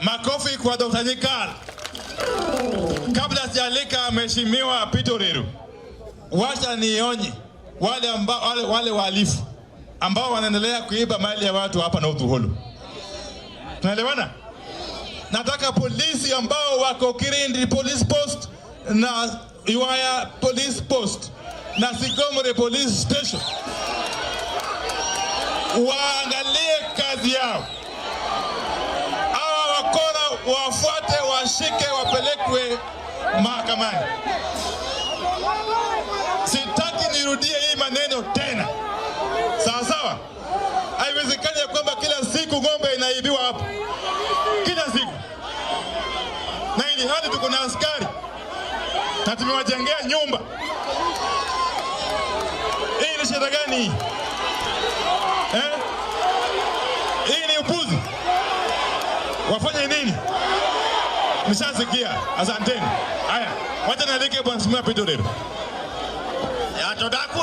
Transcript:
Makofi kwa Dr. Nyikal. Kabla sijaalika Mheshimiwa Peter Oreru, wacha nionye wale ambao wale wahalifu ambao wanaendelea kuiba mali ya watu hapa North Holo. Tunaelewana? Nataka polisi ambao wako Kirindi Police Post na Iwaya Police Post na Sigomre Police Station waangalie kazi yao. Hawa wakora wafuate, washike, wapelekwe mahakamani. Sitaki nirudie hii maneno tena, sawa sawa? Haiwezekani ya kwamba kila siku ng'ombe inaibiwa hapa, kila siku, na ili hali tuko na askari na tumewajengea nyumba. Hii ni shida gani hii? Eh? Hii ni upuzi. Wafanye nini? Mshasikia. Asanteni. Haya, wacha nialike Bwana Mheshimiwa Peter Oreru. Ya todaku.